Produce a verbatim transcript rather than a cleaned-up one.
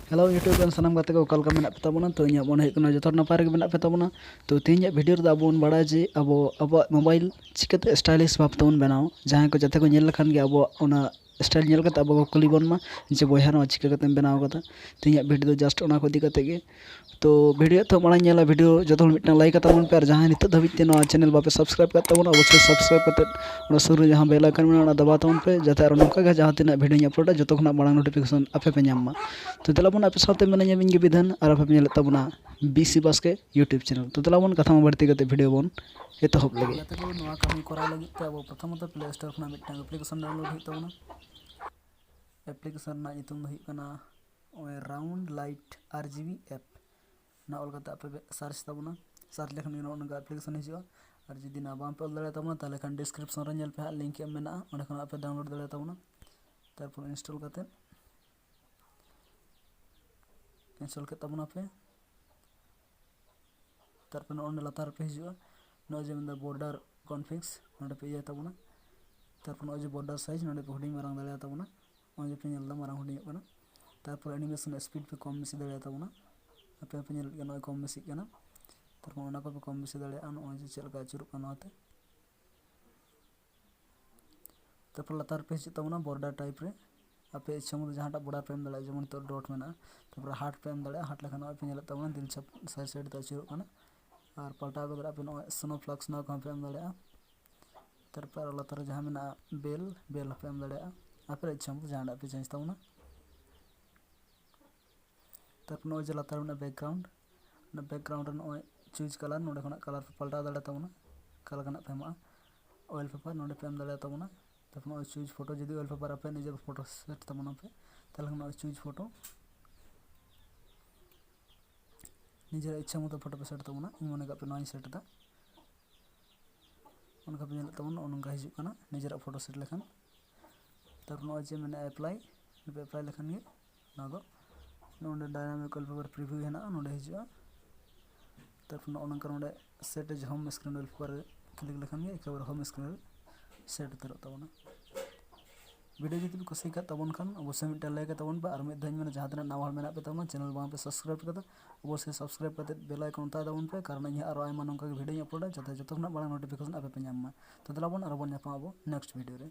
Hello YouTube ᱨᱮᱱ ᱥᱟᱱᱟᱢ ᱜᱟᱛᱮ ᱠᱚ, ᱚᱠᱟ ᱞᱮᱠᱟ ᱢᱮᱱᱟᱜ ᱯᱮ ᱛᱟᱵᱚᱱᱟ? ᱛᱚ ᱤᱧᱟᱹᱜ ᱢᱚᱱᱮ ᱦᱩᱭᱩᱜ ᱠᱟᱱᱟ ᱡᱚᱛᱚ ᱦᱚᱲ ᱱᱟᱯᱟᱭ ᱨᱮᱜᱮ ᱢᱮᱱᱟᱜ ᱯᱮ ᱛᱟᱵᱚᱱᱟ᱾ ᱛᱚ ᱛᱮᱦᱮᱧᱟᱜ ᱵᱷᱤᱰᱤᱭᱳ ᱨᱮᱫᱚ ᱟᱵᱚ ᱵᱚᱱ ᱵᱟᱲᱟᱭᱟ ᱡᱮ ᱟᱵᱚ ᱟᱵᱚᱣᱟᱜ ᱢᱳᱵᱟᱭᱤᱞ ᱪᱤᱠᱟᱹᱛᱮ ᱥᱴᱟᱭᱞᱤᱥ ᱵᱷᱟᱵᱽ ᱛᱮᱵᱚᱱ ᱵᱮᱱᱟᱣᱟ᱾ ᱡᱟᱦᱟᱸᱭ ᱠᱚ ᱡᱟᱛᱮ ᱠᱚ ᱧᱮᱞ ᱞᱮᱠᱷᱟᱱ ᱜᱮ ᱟᱵᱚᱣᱟᱜ ᱚᱱᱟ ᱥᱴᱟᱭᱤᱞ ᱧᱮᱞ ᱠᱟᱛᱮ ᱟᱵᱚ ᱠᱚ ᱠᱩᱞᱤ ᱵᱚᱱ ᱢᱟ ᱡᱮ ᱵᱚᱭᱦᱟ ᱱᱚᱣᱟ ᱪᱤᱠᱟᱹ ᱠᱟᱛᱮᱢ ᱵᱮᱱᱟᱣ ᱠᱟᱫᱟ᱾ ᱛᱮᱦᱮᱧᱟᱜ ᱵᱷᱤᱰᱤᱭᱳ ᱫᱚ ᱡᱟᱥᱴ ᱚᱱᱟ ᱠᱚ ᱤᱫᱤ ᱠᱟᱛᱮ ᱜᱮ᱾ ᱛᱚ ᱵᱷᱤᱰᱤᱭᱳ ᱮᱛᱚᱦᱚᱵ ᱢᱟᱲᱟᱝ ᱧᱮᱞᱟ ᱵᱷᱤᱰᱤᱭᱳ ᱡᱚᱛᱚ ᱦᱚᱲ ᱢᱤᱫᱴᱟᱝ ᱞᱟᱭᱤᱠ ᱠᱟᱛᱟ ᱵᱚᱱ ᱯᱮ, ᱟᱨ ᱡᱟᱦᱟᱸᱭ ᱱᱤᱛᱚᱜ ᱫᱷᱟᱹᱵᱤᱡ ᱛᱮ ᱱᱚᱣᱟ ᱪᱮᱱᱮᱞ ᱵᱟᱯᱮ ᱥᱟᱵᱥᱠᱨᱟᱭᱤᱵ ᱠᱟᱫ ᱛᱟᱵᱚᱱᱟ ᱚᱵᱚᱥᱥᱳᱭ ᱥᱟᱵᱥᱠᱨᱟᱭᱤᱵ ᱠᱟᱛᱮ ᱚᱱᱟ ᱥᱩᱨ ᱨᱮ ᱡᱟᱦᱟᱸ ᱵᱮᱞ ᱟᱭᱠᱚᱱ ᱢᱮᱱᱟᱜᱼᱟ ᱚᱱᱟ ᱫᱟᱵᱟᱣ ᱛᱟᱵᱚᱱ ᱯᱮ, ᱡᱟᱛᱮ ᱟᱨᱚ ᱱᱚᱝᱠᱟ ᱜᱮ ᱡᱟᱦᱟᱸ ᱛᱤᱱᱟᱹᱜ ᱵᱷᱤᱰᱤᱭᱳᱧ ᱟᱯᱞᱳᱰᱟ ᱡᱚᱛᱚ ᱠᱷᱚᱱᱟᱜ ᱢᱟᱲᱟᱝ ᱱᱳᱴᱤᱯᱷᱤᱠᱮᱥᱚᱱ ᱟᱯᱮ ᱯᱮ ᱧᱟᱢ ᱢᱟ᱾ ᱛᱚ ᱫᱮᱞᱟ ᱵᱚᱱ ᱟᱯᱮ ᱥᱟᱶᱛᱮ ᱢᱮᱱᱟᱹᱧᱟ ᱤᱧ ᱜᱮ ᱵᱤᱫᱷᱟᱱ, ᱟᱨ ᱟᱯᱮ ᱯᱮ ᱧᱮᱞᱮᱫ ᱛᱟᱵᱚᱱᱟ ᱵᱤᱥᱤ ᱵᱟᱥᱠᱮ YouTube ᱪᱮᱱᱮᱞ᱾ ᱛᱚ ᱫᱮᱞᱟ ᱵᱚᱱ ᱠᱟᱛᱷᱟ ᱢᱟ ᱵᱟᱹᱲᱛᱤ ᱠᱟᱛᱮ ᱵᱷᱤᱰᱤᱭᱳ ᱵᱚᱱ ᱮᱛᱚᱦᱚᱵ ᱞᱮᱜᱮ᱾ ᱡᱟᱛᱮ ᱠᱚ ᱱᱚᱣᱟ ᱠᱟᱹᱢᱤ ᱠᱚᱨᱟᱣ ᱞᱟᱹᱜᱤᱫ ᱛᱮ ᱟᱵᱚ ᱯᱨᱚᱛᱷᱚᱢᱚᱛᱚ ᱯᱞᱮ ᱥᱴᱳᱨ ᱠᱷᱚᱱᱟᱜ ᱢᱤᱫᱴᱟᱝ ᱮᱯᱞᱤᱠᱮᱥᱚᱱ ᱰᱟᱣᱩᱱᱞᱳᱰ ᱦᱩᱭᱩᱜ ᱛᱟᱵᱚᱱᱟ᱾ ᱮᱯᱞᱤᱠᱮᱥᱚᱱ ᱨᱮᱱᱟᱜ ᱧᱩᱛᱩᱢ ᱫᱚ ᱦᱩᱭᱩᱜ ᱠᱟᱱᱟ ᱱᱚᱜᱼᱚᱭ ᱨᱟᱣᱩᱱᱰ ᱞᱟᱭᱤᱴ ᱟᱨ ᱡᱤ ᱵᱤ ᱮᱯ᱾ ᱚᱱᱟ ᱚᱞ ᱠᱟᱛᱮ ᱟᱯᱮ ᱯᱮ ᱥᱟᱨᱪ ᱛᱟᱵᱚᱱᱟ᱾ ᱥᱟᱨᱪ ᱞᱮᱠᱷᱟᱱ ᱜᱮ ᱱᱚᱜᱼᱚ ᱱᱚᱝᱠᱟ ᱮᱯᱞᱤᱠᱮᱥᱚᱱ ᱦᱤᱡᱩᱜᱼᱟ᱾ ᱟᱨ ᱡᱩᱫᱤ ᱱᱚᱣᱟ ᱵᱟᱝ ᱯᱮ ᱚᱞ ᱫᱟᱲᱮᱭᱟᱜ ᱛᱟᱵᱚᱱᱟ ᱛᱟᱦᱚᱞᱮ ᱠᱷᱟᱱ ᱰᱤᱥᱠᱨᱤᱯᱥᱚᱱ ᱨᱮ ᱧᱮᱞ ᱯᱮ ᱦᱟᱸᱜ, ᱞᱤᱝᱠ ᱮᱢ ᱢᱮᱱᱟᱜᱼᱟ, ᱚᱸᱰᱮ ᱠᱷᱚᱱᱟᱜ ᱟᱯᱮ ᱰᱟᱣᱩᱱᱞᱳᱰ ᱫᱟᱲᱮᱭᱟᱜ ᱛᱟᱵᱚᱱᱟ᱾ ᱛᱟᱨᱯᱚᱨ ᱤᱱᱥᱴᱚᱞ ᱠᱟᱛᱮ ᱤᱱᱥᱴᱚᱞ ᱠᱮᱫ ᱛᱟᱵᱚᱱᱟᱯᱮ᱾ ᱛᱟᱨᱯᱚᱨ ᱱᱚᱜᱼᱚ ᱱᱚᱰᱮ ᱞᱟᱛᱟᱨ ᱨᱮᱯᱮ ᱦᱤᱡᱩᱜᱼᱟ, ᱱᱚᱜᱼᱚᱭ ᱡᱮ ᱢᱮᱱᱫᱟ ᱵᱚᱨᱰᱟᱨ ᱠᱚᱱᱯᱷᱤᱜᱽᱥ, ᱱᱚᱰᱮ ᱯᱮ ᱤᱭᱟᱹᱭ ᱛᱟᱵᱚᱱᱟ᱾ ᱛᱟᱨᱯᱚᱨ ᱱᱚᱜᱼᱚᱭ ᱡᱮ ᱵᱚᱨᱰᱟᱨ ᱥᱟᱭᱤᱡᱽ, ᱱᱚᱰᱮ ᱯᱮ ᱦᱩᱰᱤᱧ ᱢᱟᱨᱟᱝ ᱫᱟᱲᱮᱭᱟᱜ ᱛᱟᱵᱚᱱᱟ᱾ ᱱᱚᱜᱼᱚᱭ ᱡᱮ ᱯᱮ ᱧᱮᱞ ᱮᱫᱟ ᱢᱟᱨᱟᱝ ᱦᱩᱰᱤᱧᱚᱜ ᱠᱟᱱᱟ᱾ ᱛᱟᱨᱯᱚᱨ ᱮᱱᱤᱢᱮᱥᱚᱱ ᱥᱯᱤᱰ ᱯᱮ ᱠᱚᱢ ᱵᱮᱥᱤ ᱫᱟᱲᱮᱭᱟᱜ ᱛᱟᱵᱚᱱᱟ᱾ ᱟᱯᱮ ᱦᱚᱸᱯᱮ ᱧᱮᱞᱮᱫ ᱜᱮᱭᱟ ᱱᱚᱜᱼᱚᱭ ᱠᱚᱢ ᱵᱮᱥᱤᱜ ᱠᱟᱱᱟ᱾ ᱛᱟᱨᱯᱚᱨ ᱚᱱᱟ ᱠᱚᱯᱮ ᱠᱚᱢ ᱵᱮᱥᱤ ᱫᱟᱲᱮᱭᱟᱜᱼᱟ ᱱᱚᱜᱼᱚᱭ ᱡᱮ ᱪᱮᱫ ᱞᱮᱠᱟ ᱟᱹᱪᱩᱨᱚᱜ ᱠᱟᱱᱟ ᱱᱚᱣᱟᱛᱮ᱾ ᱛᱟᱨᱯᱚᱨ ᱞᱟᱛᱟᱨ ᱯᱮ ᱦᱤᱡᱩᱜ ᱛᱟᱵᱚᱱᱟ ᱵᱚᱨᱰᱟᱨ ᱴᱟᱭᱤᱯ ᱨᱮ᱾ ᱟᱯᱮ ᱤᱪᱪᱷᱟᱹ ᱢᱚᱛᱚ ᱡᱟᱦᱟᱸᱴᱟᱜ ᱵᱚᱨᱰᱟᱨ ᱯᱮ ᱮᱢ ᱫᱟᱲᱮᱭᱟᱜᱼᱟ, ᱡᱮᱢᱚᱱ ᱱᱤᱛᱚᱜ ᱰᱚᱴ ᱢᱮᱱᱟᱜᱼᱟ᱾ ᱛᱟᱨᱯᱚᱨᱮ ᱦᱟᱨᱴ ᱯᱮ ᱮᱢ ᱫᱟᱲᱮᱭᱟᱜᱼᱟ᱾ ᱦᱟᱨᱴ ᱞᱮᱠᱷᱟᱱ ᱱᱚᱜᱼᱚᱭ ᱯᱮ ᱧᱮᱞᱮᱫ ᱛᱟᱵᱚᱱᱟ ᱫᱤᱞ ᱪᱷᱟᱯ ᱥᱟᱭᱤᱰ ᱥᱟᱭᱤᱰ ᱛᱮ ᱟᱹᱪᱩᱨᱚᱜ ᱠᱟᱱᱟ᱾ ᱟᱨ ᱯᱟᱞᱴᱟᱣ ᱠᱟᱛᱮ ᱟᱯᱮ ᱱᱚᱜᱼᱚᱭ ᱥᱱᱳ ᱯᱷᱞᱟᱠᱥ ᱱᱚᱣᱟ ᱠᱚᱦᱚᱸ ᱯᱮ ᱮᱢ ᱫᱟᱲᱮᱭᱟᱜᱼᱟ᱾ ᱛᱟᱨᱯᱚᱨ ᱟᱨᱚ ᱞᱟᱛᱟᱨ ᱨᱮ ᱡᱟᱦᱟᱸ ᱢᱮᱱᱟᱜᱼᱟ ᱵᱮᱞ, ᱵᱮᱞ ᱦᱚᱸᱯᱮ ᱮᱢ ᱫᱟᱲᱮᱭᱟᱜᱼᱟ᱾ ᱟᱯᱮ ᱤᱪᱪᱷᱟᱹ ᱢᱚᱛᱚ ᱡᱟᱦᱟᱸᱴᱟᱜ ᱯᱮ ᱪᱮᱧᱡᱽ ᱛᱟᱵᱚᱱᱟ᱾ ᱛᱟᱨᱯᱚᱨ ᱱᱚᱜᱼᱚᱭ ᱡᱮ ᱞᱟᱛᱟᱨ ᱨᱮ ᱢᱮᱱᱟᱜᱼᱟ ᱵᱮᱠᱜᱨᱟᱣᱩᱱᱰ, ᱚᱱᱟ ᱵᱮᱠᱜᱨᱟᱣᱩᱱᱰ ᱨᱮ ᱱᱚᱜᱼᱚᱭ ᱪᱩᱡᱽ ᱠᱟᱞᱟᱨ, ᱱᱚᱸᱰᱮ ᱠᱷᱚᱱᱟᱜ ᱠᱟᱞᱟᱨ ᱯᱮ ᱯᱟᱞᱴᱟᱣ ᱫᱟᱲᱮᱭᱟᱜ ᱛᱟᱵᱚᱱᱟ, ᱚᱠᱟ ᱞᱮᱠᱟᱱᱟᱜ ᱯᱮ ᱮᱢᱟᱜᱼᱟ᱾ ᱚᱭᱮᱞ ᱯᱮᱯᱟᱨ ᱱᱚᱸᱰᱮ ᱯᱮ ᱮᱢ ᱫᱟᱲᱮᱭᱟᱜ ᱛᱟᱵᱚᱱᱟ᱾ ᱛᱟᱨᱯᱚᱨ ᱱᱚᱜᱼᱚᱭ ᱪᱩᱡᱽ ᱯᱷᱳᱴᱳ, ᱡᱩᱫᱤ ᱚᱭᱮᱞ ᱯᱮᱯᱟᱨ ᱟᱯᱮ ᱱᱤᱡᱮ ᱯᱷᱳᱴᱳ ᱥᱮᱴ ᱛᱟᱵᱚᱱᱟᱯᱮ, ᱛᱟᱦᱚᱞᱮ ᱱᱚᱜᱼᱚᱭ ᱪᱩᱡᱽ ᱯᱷᱳᱴᱳ ᱱᱤᱡᱮᱨᱟᱜ ᱤᱪᱪᱷᱟ ᱢᱚᱛᱚ ᱯᱷᱳᱴᱳ ᱯᱮ ᱥᱮᱴ ᱛᱟᱵᱚᱱᱟ᱾ ᱤᱧ ᱢᱚᱱᱮ ᱠᱟᱜ ᱯᱮ ᱱᱚᱣᱟᱧ ᱥᱮᱴ ᱮᱫᱟ, ᱚᱱᱠᱟ ᱯᱮ ᱧᱮᱞᱮᱫ ᱛᱟᱵᱚᱱᱟ, ᱱᱚᱜᱼᱚ ᱱᱚᱝᱠᱟ ᱦᱤᱡᱩᱜ ᱠᱟᱱᱟ ᱱᱤᱡᱮᱨᱟᱜ ᱯᱷᱳᱴᱳ ᱥᱮᱴ ᱞᱮᱠᱷᱟᱱ᱾ ᱛᱟᱨᱯᱚᱨ ᱱᱚᱜᱼᱚᱭ ᱡᱮ ᱢᱮᱱᱟᱜᱼᱟ ᱮᱯᱞᱟᱭ, ᱱᱚᱰᱮ ᱯᱮ ᱮᱯᱞᱟᱭ ᱞᱮᱠᱷᱟᱱ ᱜᱮ ᱱᱚᱣᱟ ᱫᱚ ᱱᱚᱰᱮ ᱰᱟᱭᱱᱟᱢᱤᱠ ᱣᱟᱞᱯᱮᱯᱟᱨ ᱯᱨᱤᱵᱷᱤᱭᱩ ᱦᱮᱱᱟᱜᱼᱟ, ᱱᱚᱰᱮ ᱦᱤᱡᱩᱜᱼᱟ᱾ ᱛᱟᱨᱯᱚᱨ ᱱᱚᱜᱼᱚ ᱱᱚᱝᱠᱟ ᱱᱚᱰᱮ ᱥᱮᱴ ᱦᱳᱢ ᱥᱠᱨᱤᱱ ᱣᱟᱞᱯᱮᱯᱟᱨ ᱨᱮ ᱠᱞᱤᱠ ᱞᱮᱠᱷᱟᱱ ᱜᱮ ᱮᱠᱮᱵᱟᱨᱮ ᱦᱳᱢ ᱥᱠᱨᱤᱱ ᱨᱮ ᱥᱮᱴ ᱩᱛᱟᱹᱨᱚᱜ ᱛᱟᱵᱚᱱᱟ᱾ ᱵᱷᱤᱰᱤᱭᱳ ᱡᱩᱫᱤ ᱯᱮ ᱠᱩᱥᱤ ᱟᱠᱟᱫ ᱛᱟᱵᱚᱱ ᱠᱷᱟᱱ ᱚᱵᱚᱥᱥᱳᱭ ᱢᱤᱫᱴᱟᱝ ᱞᱟᱭᱤᱠ ᱛᱟᱵᱚᱱ ᱯᱮ, ᱟᱨ ᱢᱤᱫ ᱫᱷᱟᱣ ᱤᱧ ᱢᱮᱱᱟ ᱡᱟᱦᱟᱸ ᱛᱤᱱᱟᱹᱜ ᱱᱟᱣᱟ ᱦᱚᱲ ᱢᱮᱱᱟᱜ ᱯᱮ ᱛᱟᱵᱚᱱᱟ ᱪᱮᱱᱮᱞ ᱵᱟᱝ ᱯᱮ ᱥᱟᱵᱥᱠᱨᱟᱭᱤᱵ ᱠᱟᱫᱟ ᱚᱵᱚᱥᱥᱳᱭ ᱥᱟᱵᱥᱠᱨᱟᱭᱤᱵ ᱠᱟᱛᱮ ᱵᱮᱞ ᱟᱭᱠᱚᱱ ᱚᱱᱛᱟᱭ ᱛᱟᱵᱚᱱ ᱯᱮ, ᱠᱟᱨᱚᱱ ᱤᱧ ᱦᱟᱸᱜ ᱟᱨᱚ ᱟᱭᱢᱟ ᱱᱚᱝᱠᱟ ᱜᱮ ᱵᱷᱤᱰᱤᱭᱳᱧ ᱟᱯᱞᱳᱰᱟ ᱡᱟᱛᱮ ᱡᱚᱛᱚ ᱠᱷᱚᱱᱟᱜ ᱢᱟᱲᱟᱝ ᱱᱳᱴᱤᱯᱷᱤᱠᱮᱥᱚᱱ ᱟᱯᱮ ᱯᱮ ᱧᱟᱢ ᱢᱟ᱾ ᱛᱚ ᱫᱮᱞᱟ ᱵᱚᱱ ᱟᱨᱚ ᱵᱚᱱ ᱧᱟᱯᱟᱢ ᱟᱵᱚ ᱱᱮᱠᱥᱴ ᱵᱷᱤᱰᱤᱭᱳ ᱨᱮ᱾